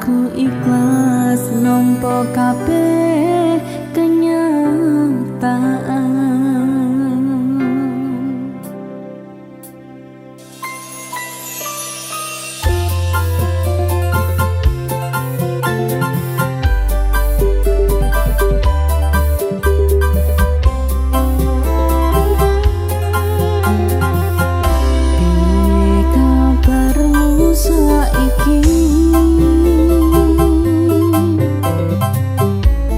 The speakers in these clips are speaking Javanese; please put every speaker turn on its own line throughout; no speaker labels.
Aku ikhlas nampa kabeh kenyataan. Piye kabarmu saiki?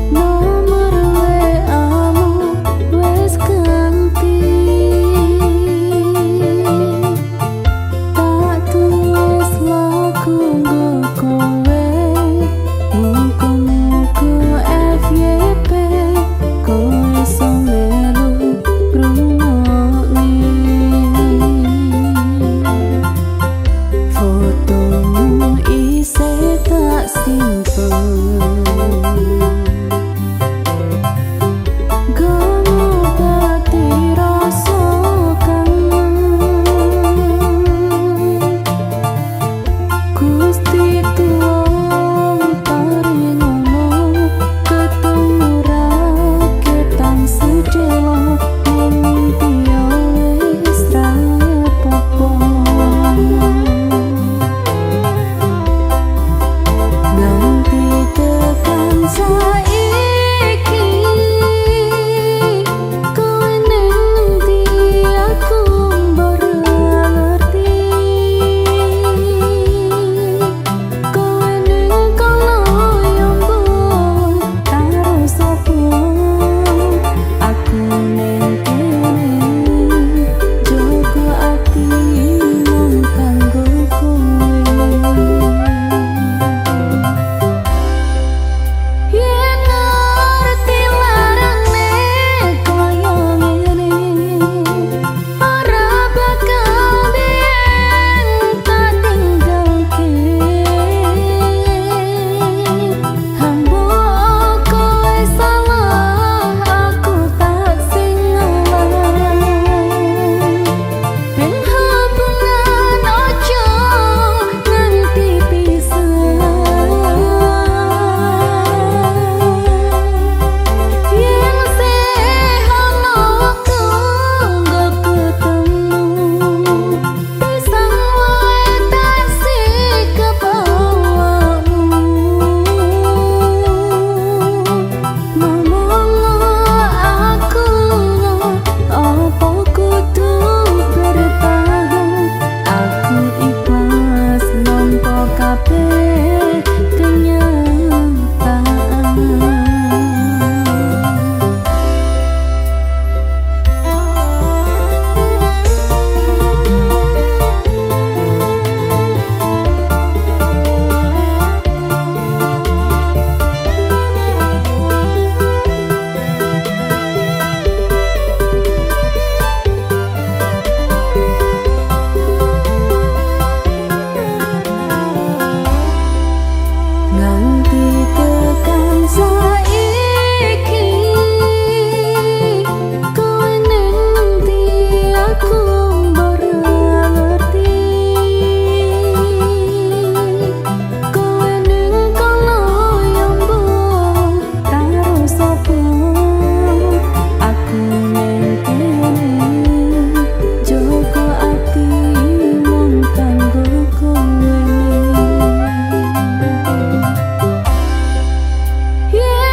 Nomor WA-mu wis ganti. Tak tulis lagu nggo kowe, muga-muga FYP kowe iso melu ngrungokne. Fotomu isih tak simpen, ngobati rasa kangen. Gusti tulung paringono ketemu raketan sedelo, mimpi wis ra apa-apa. Nganti tekan saiki, kowe ning endi aku ora ngerti. Kowe ning kono yo mbok karo sapa, aku ning kene jogo ati mung kanggo kowe. Yen ngerti larane kaya ngene, ora bakal biyen tak tinggalke. Mbok kowe salah, aku tak sing ngalah. Ben hubungan ojo nganti pisah. Yen sih ono wektu nggo ketemu, pisang wae tak sikep awakmu. Ngomong aku apa kudu bertahan, aku ikhlas nampa kabeh kenyataan. Nganti tekan saiki, kowe ning endi aku ora ngerti. Kowe ning kono yo mbok karo sapa, aku ning kene jogo ati mung kanggo kowe. Yen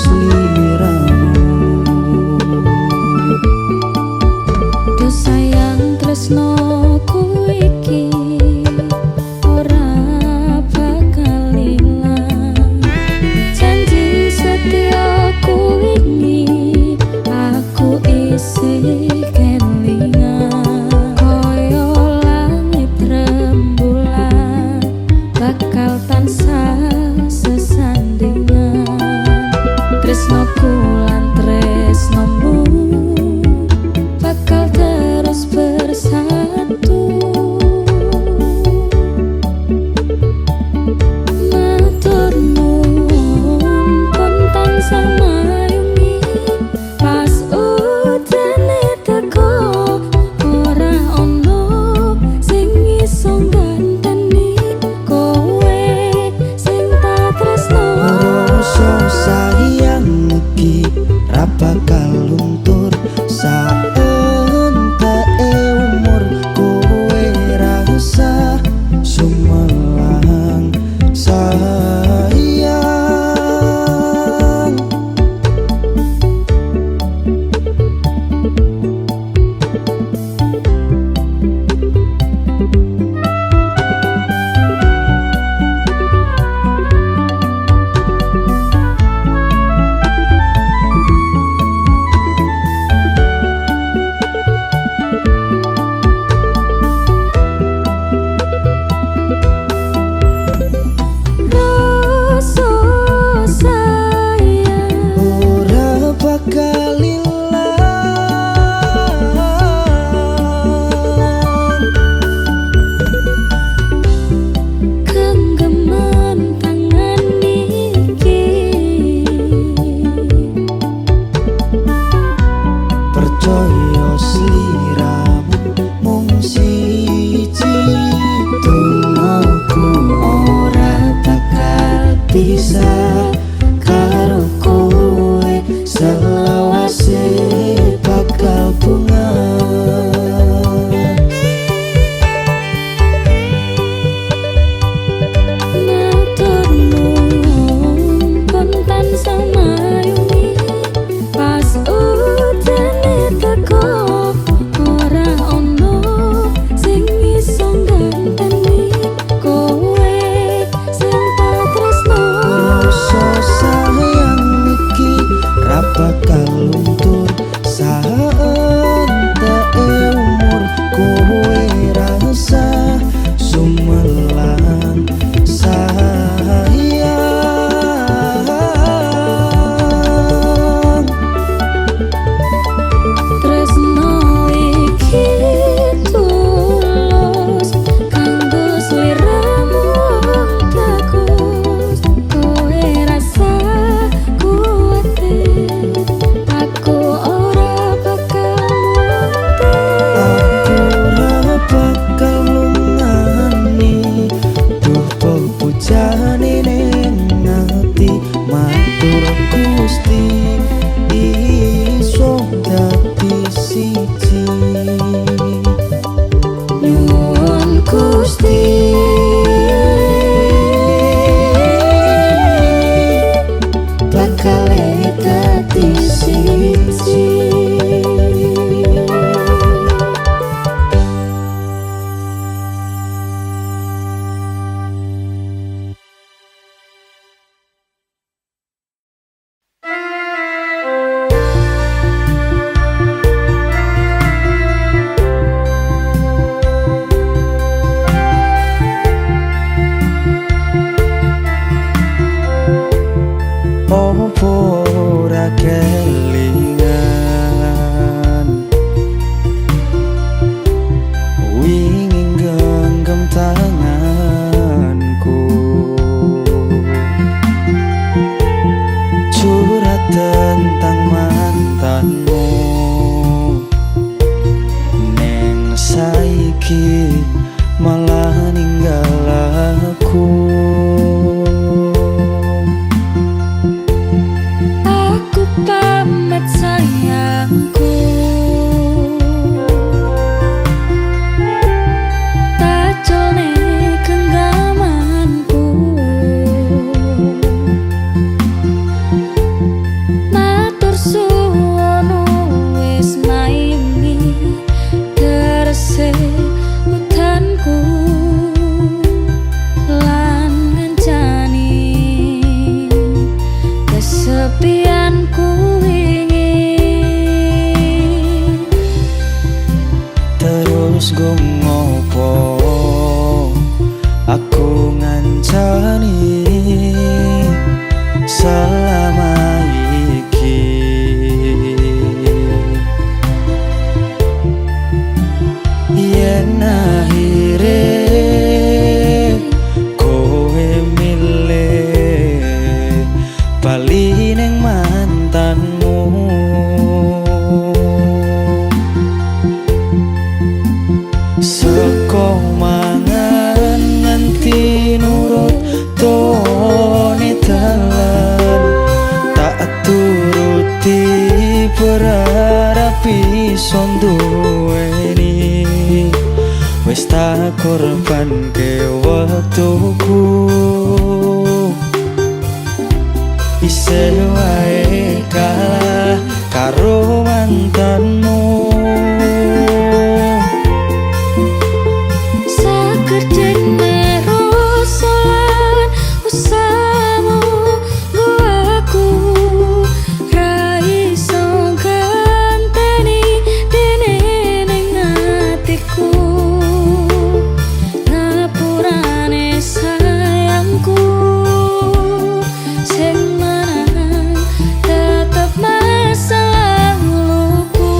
sliramu.
Duh sayang tresnoku iki ora bakal ilang. Janji setiaku wingi aku isih kelingan. Kaya langit rembulan bakal tansah sesandingan. Tresnoku lan tresnomu bakal terus bersatu. Matur nuwun pun tansah mayungi pas udane teko ora ono sing iso ngganteni kowe sing tak tresno.
Rasa sayang iki ra bakal luntur saenteke umur. Kowe rasa sumelang sayang.
Rasa sayang
Ora bakal ilang.
Genggaman tangan iki
Percaya sliramu mung siji. Dongaku ora bakal pisah karo kowe selawase bakal bunga.
Matur nuwun pun tansah mayungi pas udane teko ora ono sing iso ngganteni kowe sing tak tresno.
Rasa
Kesepianku wingi.
Terus go ngopo aku ngancani selama iki? Yen akhire kowe milih bali ning mantanmu, seko mangan nganti nurut tone dalan, tak turuti berharap iso nduweni. Wis tak korbanke wektuku, isih wae kalah karo mantanmu.
Sakerdene rasa lan usahamu nggo aku ra iso ganteni dene ning atiku. Ngapurane sayangku sing menang tetep masa laluku.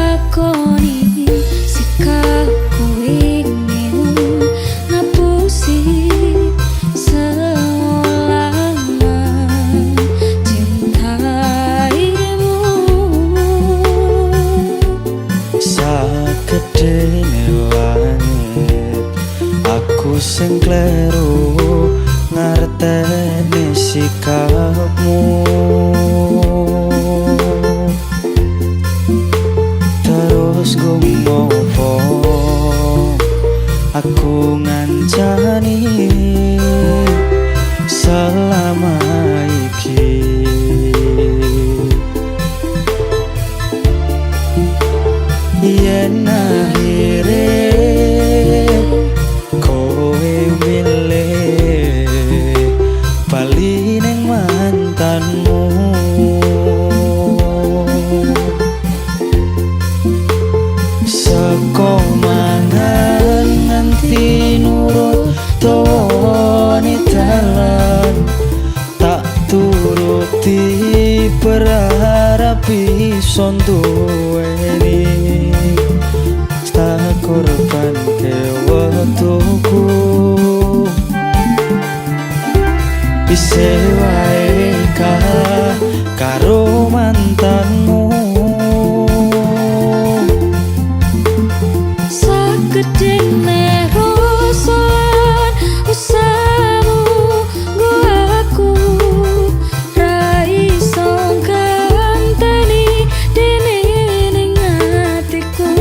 Takoni sikapku ingin ngapusi selama cintaimu.
Sakedene langit aku sing kleru ngerteni sikapmu. Terus go ngopo aku ngancani selama iki? Yen akhire kowe milih bali ning mantanmu, seko mangan nganti nurut tone dalan, tak turuti berharap iso nduweni. Tak korbanke wektuku, isih wae kalah karo mantanmu.
Sakedene rasa lan usahamu nggo aku ra iso ganteni dene ning atiku.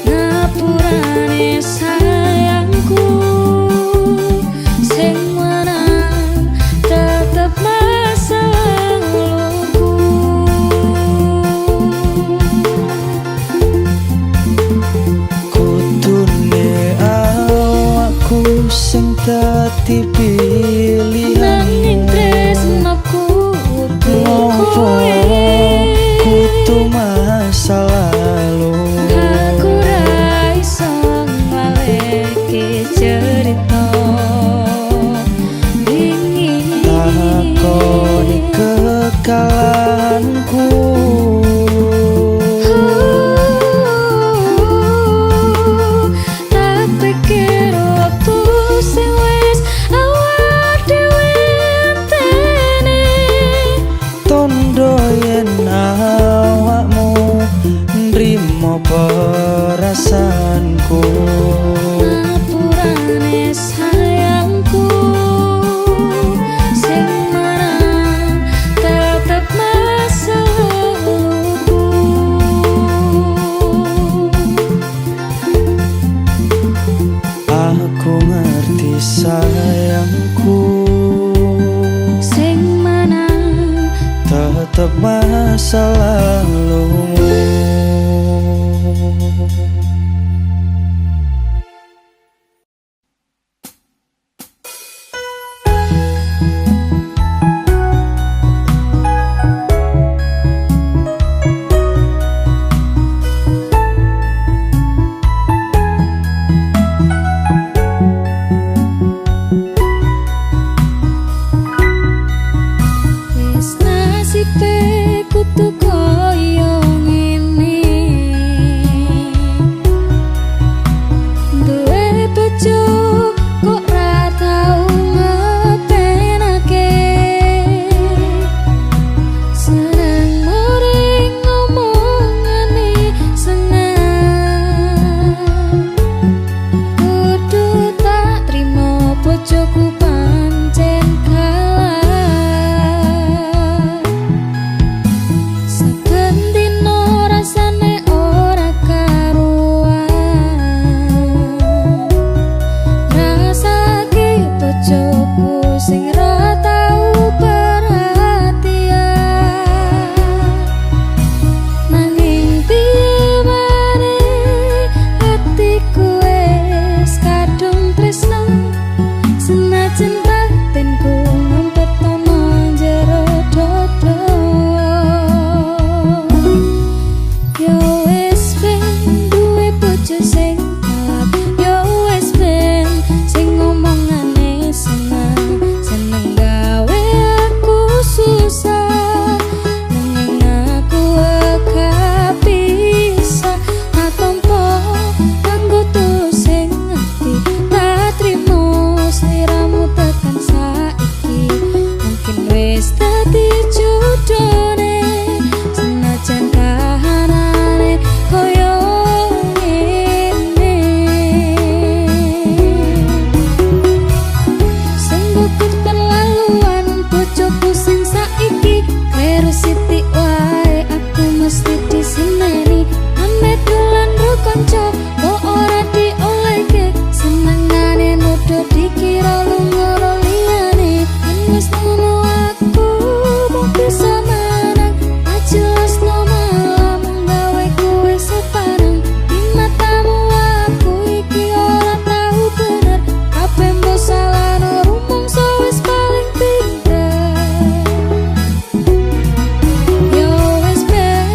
Ngapurane sayangku sing menang tetep masa laluku.
Kudune awakku sing dadi
Nanging
pilihanmu,
tresnoku kudu
ngopo
kowe.
kudu masa lalu?
Aku ra iso nglaleke cerita wingi.
Takoni kekalahanku,
Tak pikir waktu sing wis awak dhewe enteni.
Tondo ngerti sayangku.
Sing menang
tetep masa lalumu.
Wis nasibe kudu koyo ngene, duwe bojo kok ra tau ngepenake, seneng muring ngomongane seneng, kudu tak trimo bojoku pancen kalah. Saben dina rasane ora karuan, rasake bojoku sing ra tau perhatian. Nanging piye maneh atiku wis kadung tresno, senajan batinku ngumpet ana jero dodo. Yo wis ben duwe bojo sing kalap, yo wis ben sing ngomongane seneng, seneng gawe aku susah, nanging aku gak bisa tak tompo nganggo tulus sing ati, tak trimo sliramu tekan saiki. Mungkin wis dadi jodone, senajan kahanane koyo ngene. Sungguh keterlaluan bojoku sing saiki, kleru sithik wae aku mesti diseneni. Ame dolan ro kanca kok ora diolehke, senengane nuduh dikira lunga ro liyane. Yen wis ngono aku mung bisa menang, tak jelasno malah mung gawe kowe sepaneng. Di matamu aku iki ora tau bener, kabeh mbok salahno rumangsa wis paling pinter. Yo wis ben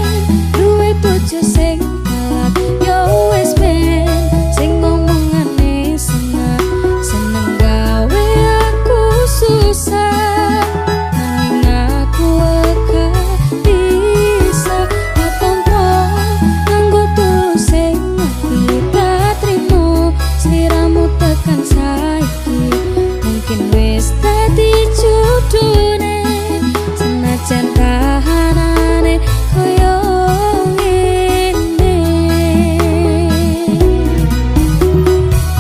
duwe bojo sing kalap, yo wis ben sing ngomongane seneng, seneng gawe aku susah, nanging aku gak bisa tak tompo nganggo tulus sing ati, tak trimo sliramu tekan saiki. Mungkin wis dadi jodone, senajan kahanane koyo ngene.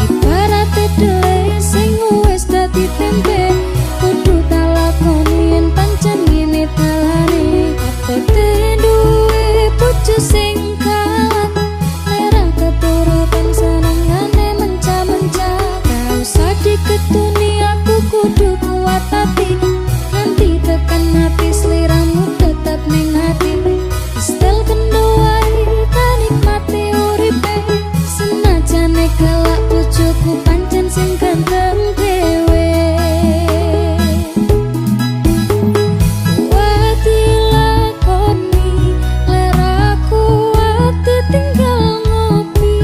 Ibarate dhewe sing wis dadi tempe, kudu tak lakoni yen pancen ngene dalane. Abote duwe bojo sing kalap, ora keturutan senengane menca-menca. Gak usah diketuni aku kudu kuat ati, nganti tekan mati sliramu tetep ning ati. Setel kendo wae tak nikmati uripe, senajane galak bojoku pancen sing ganteng dhewe. Kuat dilakoni, ler aku ati tinggal ngopi,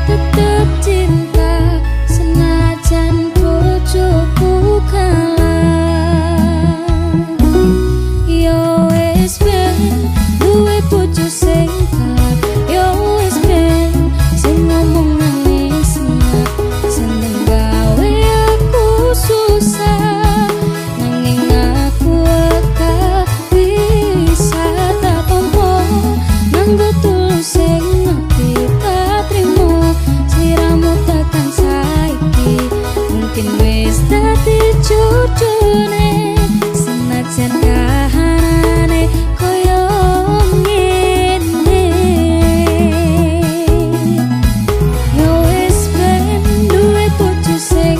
tetep cinta senajan bojoku kalah. Yo wis ben duwe bojo sing kalap, yo wis ben sing ngomongane seneng, seneng gawe aku susah, nanging aku gak bisa tak tompo nganggo tulus sing ati, tak trimo sliramu tekan saiki. Mungkin wis dadi jodone, senajan kahanane koyo ngene. Yo wis ben duwe bojo sing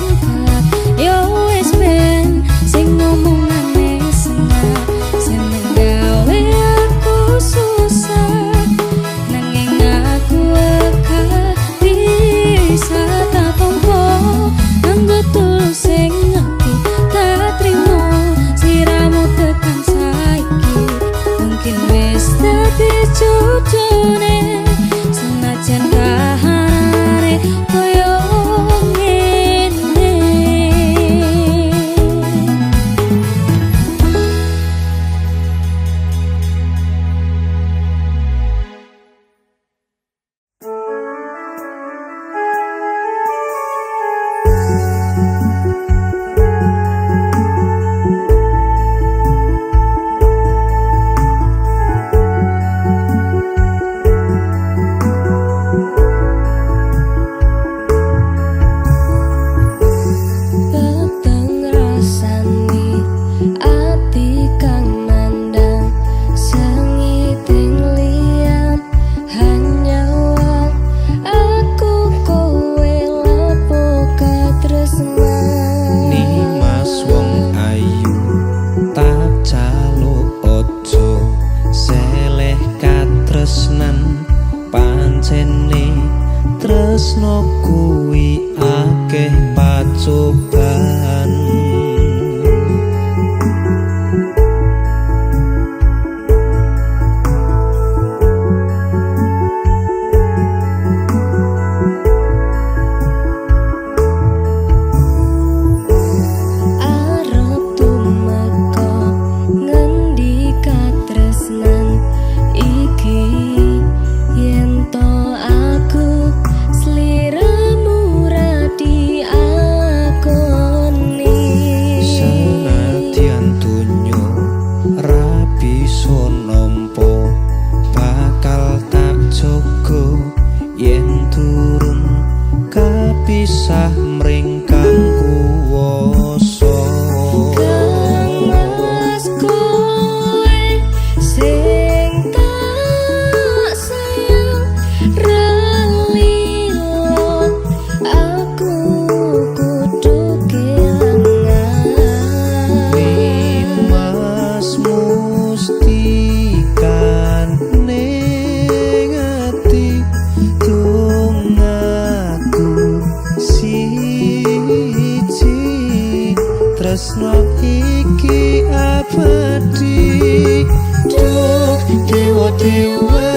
Tresno iki abadi. Duh dewa dewa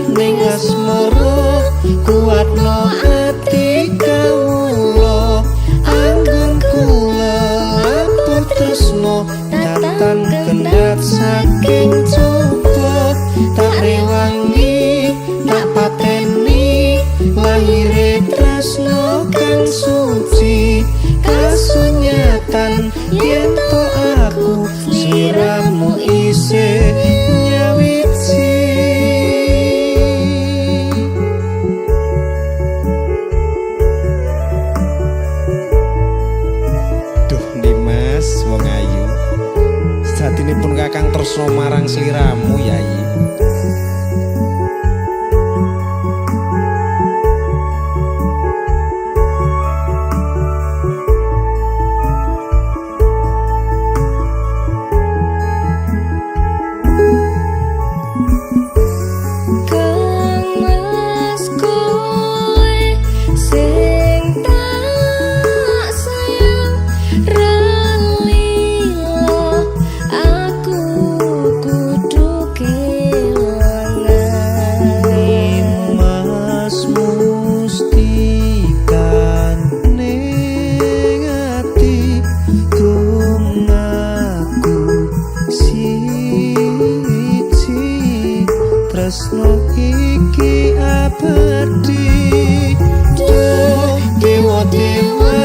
ning asmara, kuatno ati kawula. Anggon kula lapor tresno, tatan kendhat saking coba. Tak rewangi tak pateni, lahire tresno kang suci. Kasunyatan yen to aku sliramu isih nyawiji. Duh Dimas wong ayu, satinipun kakang tresno marang sliramu yai.
Kang Mas kowe sing tak sayang ra lila, aku kudu kelangan.
Mas mustikan ning ati tung aku siji. Tresno iki abadi. Duh dewa dewa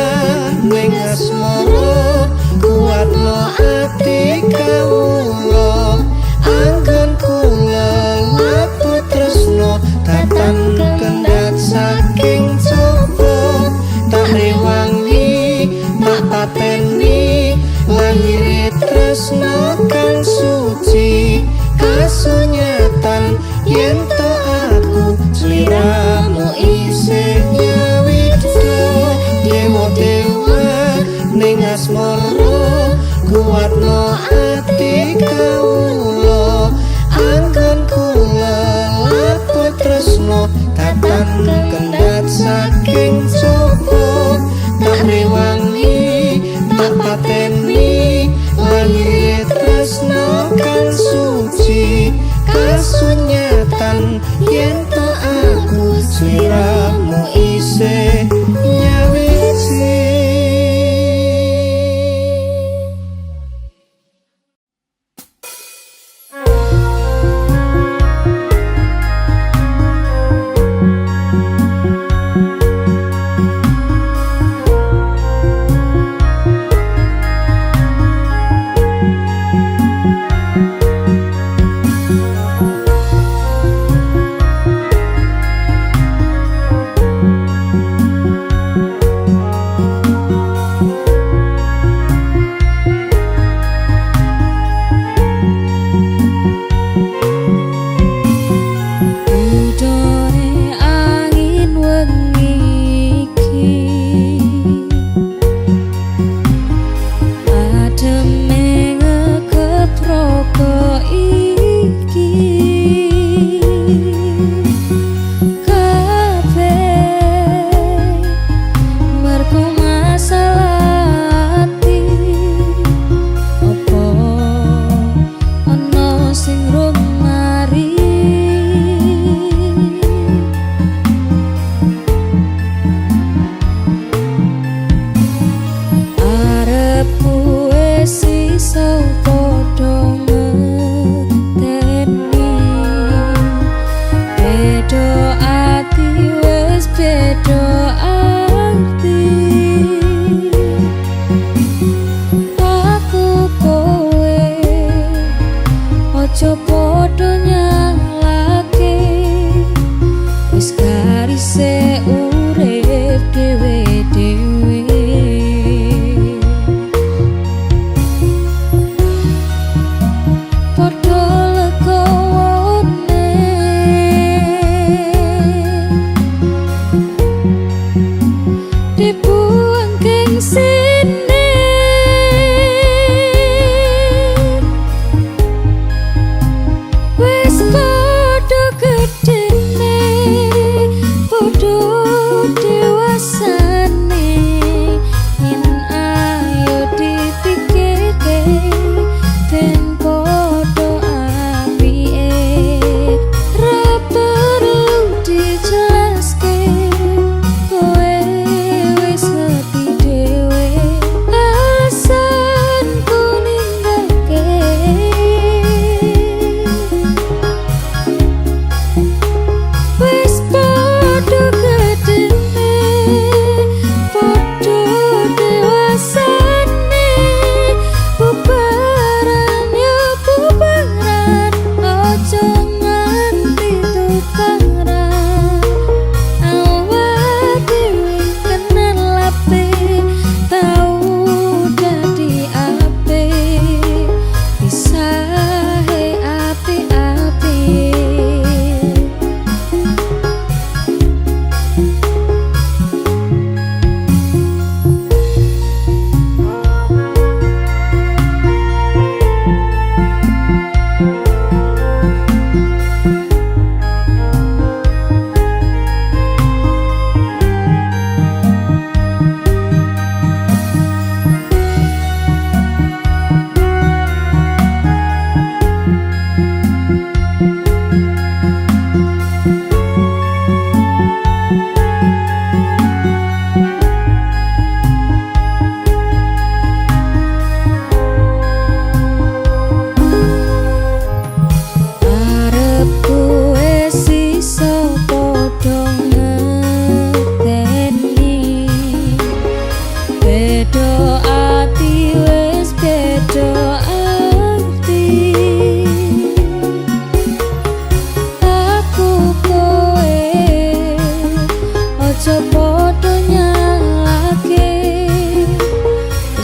ning asmara, kuatno ati kawula. Anggon kula lapu tresno, tatan kendhat saking coba. Tak rewangi tak pateni, lahire tresno kang suci. Kasunyatan yen to aku sliramu isih nyawiji. Dewa dewa ning asmara, kuatno ati kawula. Anggon kula lapu tresno, tatan kendhat saking coba. Tak rewangi tak pateni, lahire tresno kang suci. Kasunyatan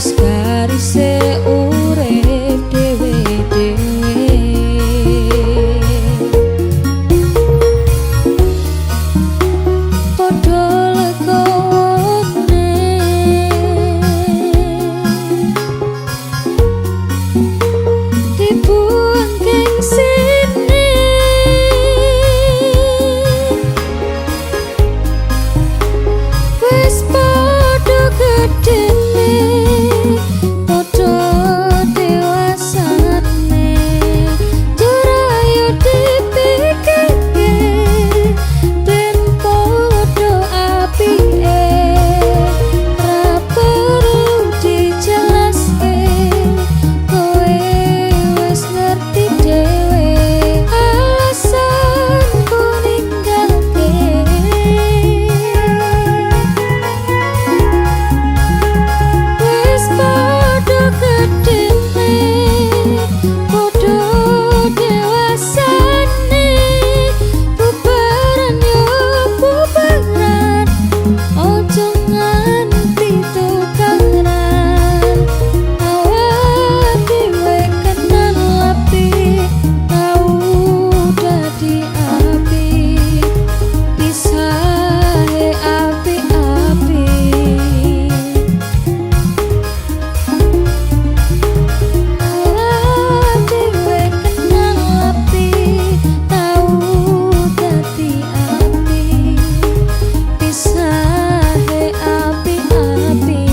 Wis garise urip dhewe-dhewe. Padha legone dibuang gengsine. Wis padha gedene, padha dewasane, jurayo dipikirke ben padha apike. Ra perlu dijelaske, kowe wis ngerti dhewe alasanku ninggalke. Wis padha gedene, padha dewasane, bubaran yo bubaran, ojo nganti tukaran. Awak dhewe kenal api, tau dadi api, pisahe api-api. Awak dhewe kenal api, tau dadi api, pisahe api-api.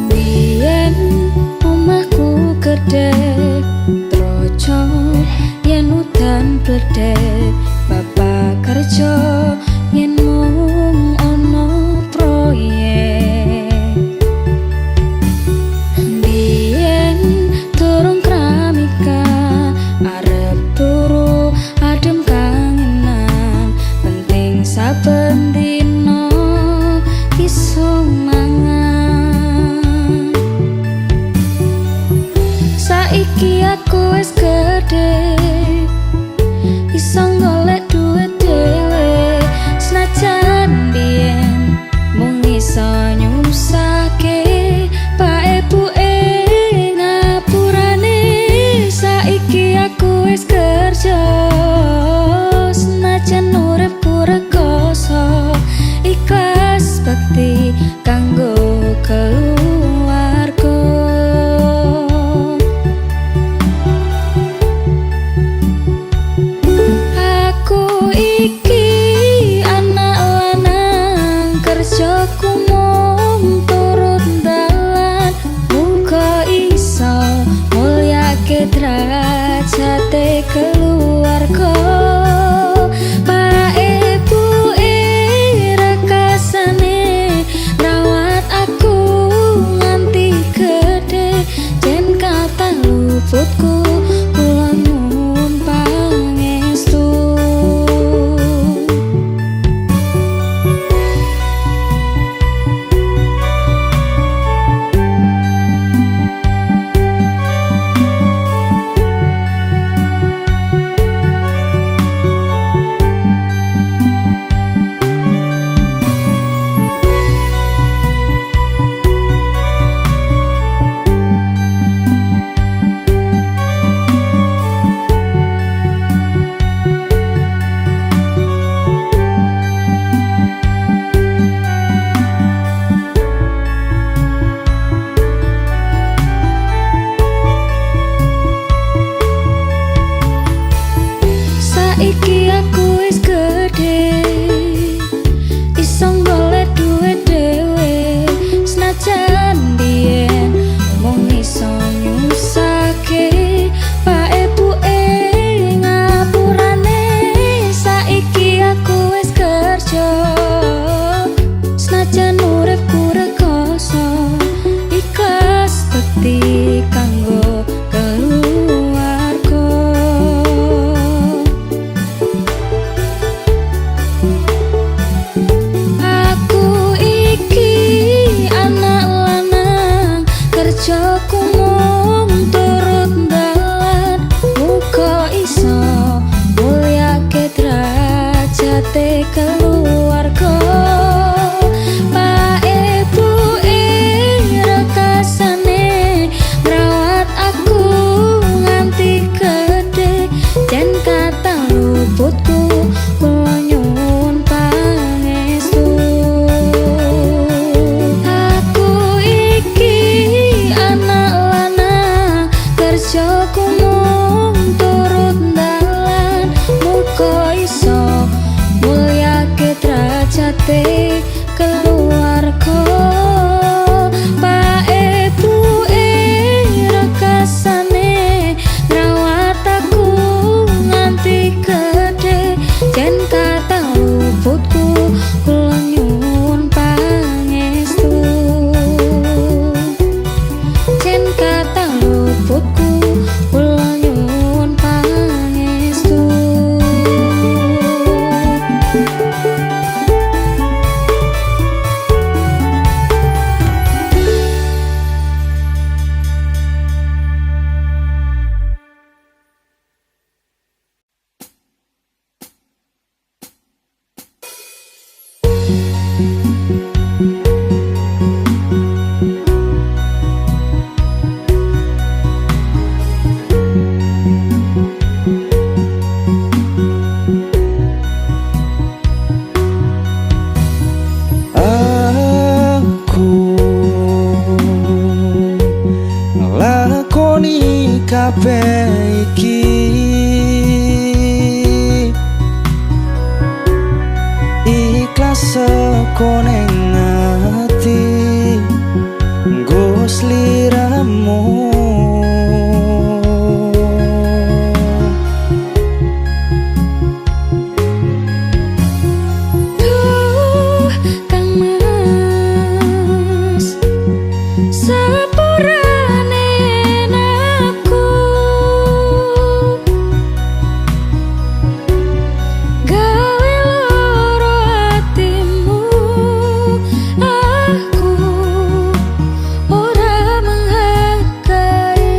Biyen omahku gedhe troco, yen udan bledek bapak kerja yen mung ana proyek. Biyen durung keramika arep turu adem kangenan, penting saben dina iso mangan. Saiki aku wis gedhe, iso golek duit dhewe, senajan biyen mung iso nyusahke pak ibuke ngapurane. Saiki aku wis kerja, senajan uripku rekoso, ikhlas bekti kanggo keluarga. Aku iki anak lanang, kerjaku mung turut dalan, muga iso mulyake derajate keluarga. Pak ibuke rekasane rawat aku nganti gedhe, jen kathah luputku kula nyuwun pangestu. Saiki aku wis gedhe, iso golek duit dhewe, senajan biyen mung iso nyusahke
kabeh iki. Ikhlas saka ning ati nggo sliramu.
Duh Kang Mas, sepurane aku gawe loro atimu. Aku ora menghargai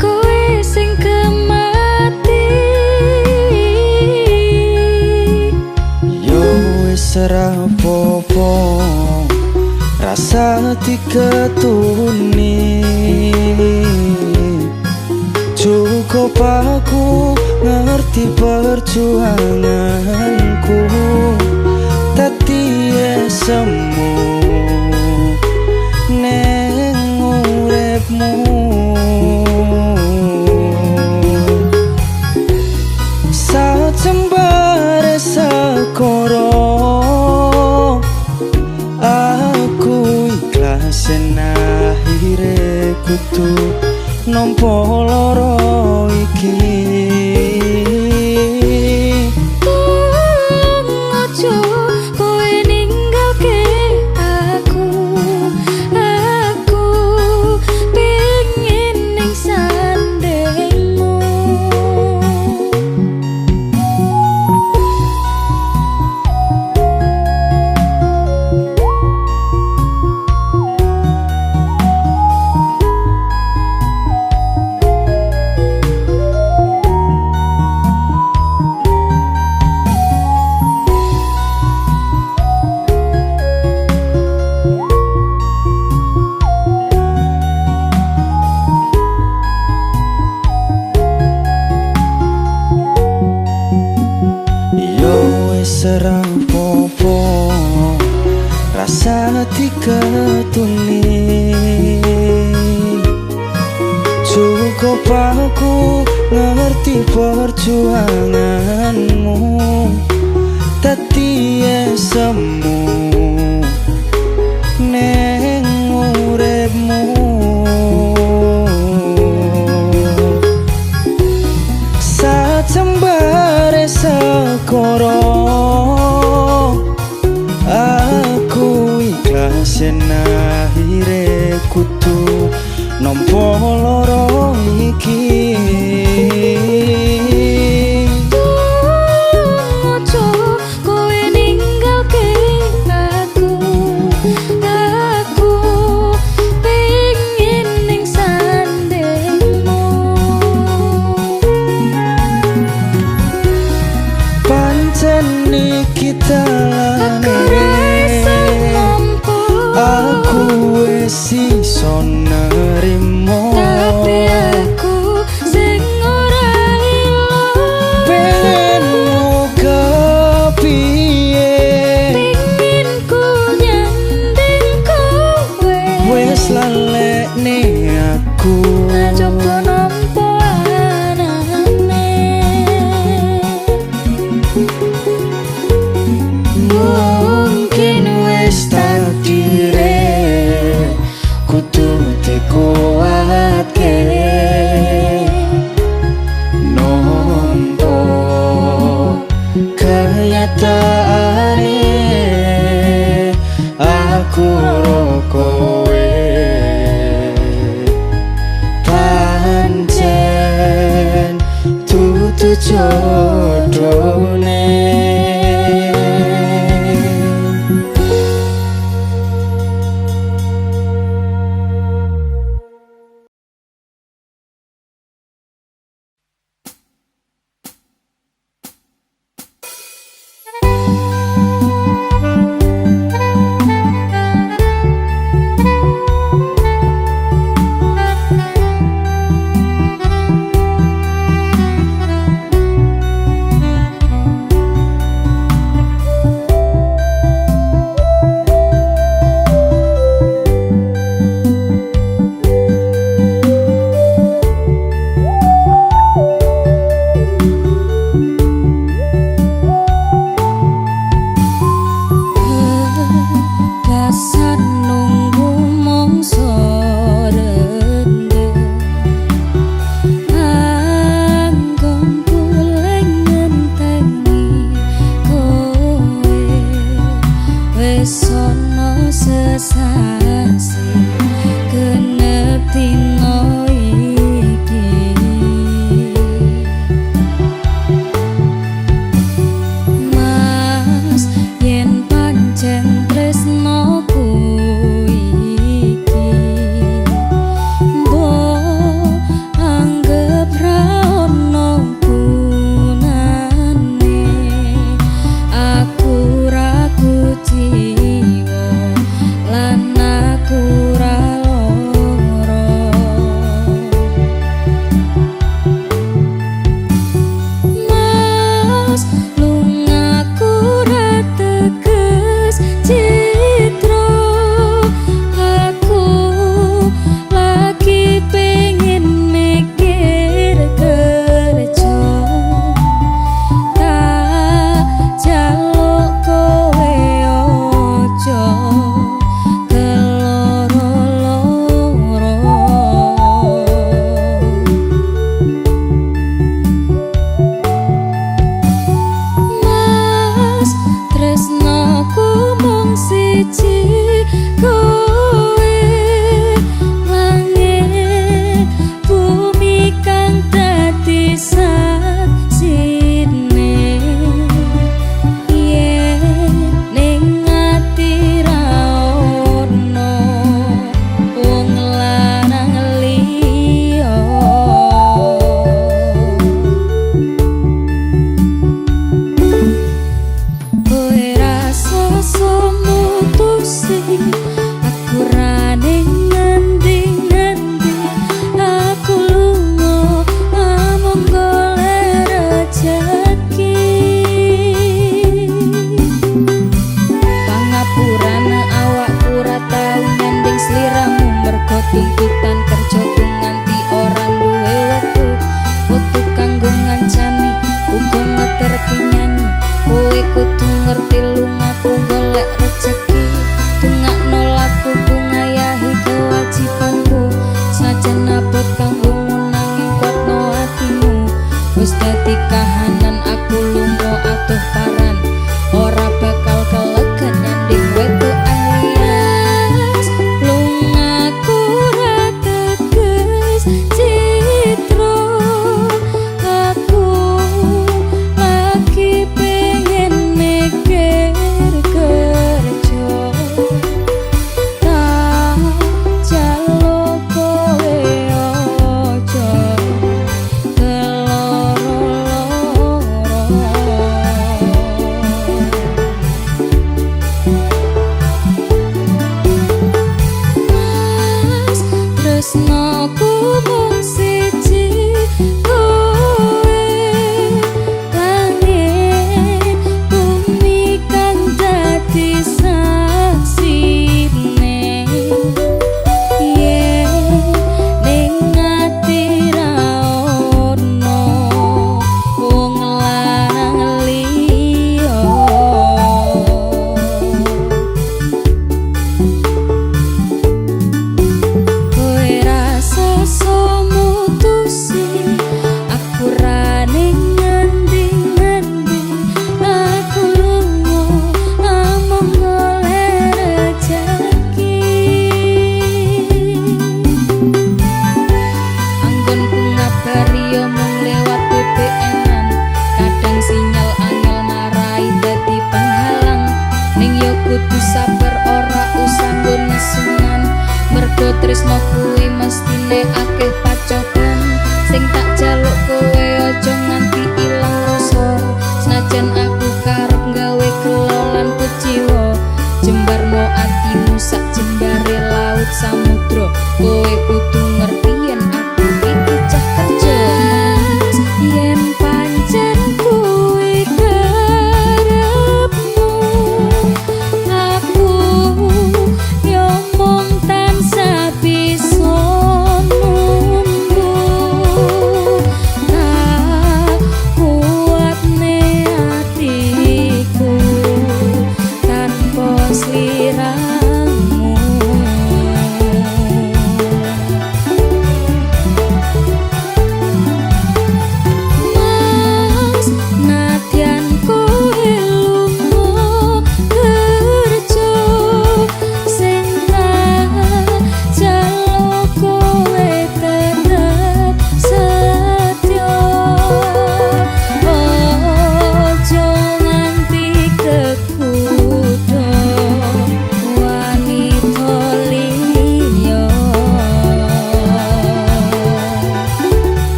kowe sing kemati.
Yo wis ora apa-apa, rasa diketuni. Cukup aku ngerti perjuanganku. Dadi semu neng uripmu. Sajembare sekoro aku ikhlas yen akhire kudu nampa lara iki.
Tulung aja kowe ninggalke aku. Aku pengin ning sandingmu.
Yo wis ora apa-apa, rasa diketuni. Cukup aku ngerti perjuanganmu. Dadi semu neng uripmu. Sajembare sekoro aku ikhlas yen akhire kudu nampa lara iki.
Tulung aja kowe ninggalke aku. Aku pengin ning sandingmu.
Pancen iki
Aku
dalane
ra iso nampa.
Aku
Wis dadi kahanan aku lunga atuh paran, ora bakal kelegan nyanding wedokan liyan. Lungaku ra teges citro, aku lagi pengen mikir kerja. Tak jaluk kowe aja keloro-loro. Mas, tresnoku mung siji kowe, langit bumi kang dadi saksine. Yen ning ati ra ono wong lanang liya. Kowe rasa mutusi aku ra ning ngendi-ngendi, aku lunga namung golek rejeki. Anggonku ngabari yo mung lewat BBM-an, kadang sinyal angel marai dadi penghalang. Ning yo kudu sabar ora usah nggo nesunan, mergo tresno kuwi mestine akeh.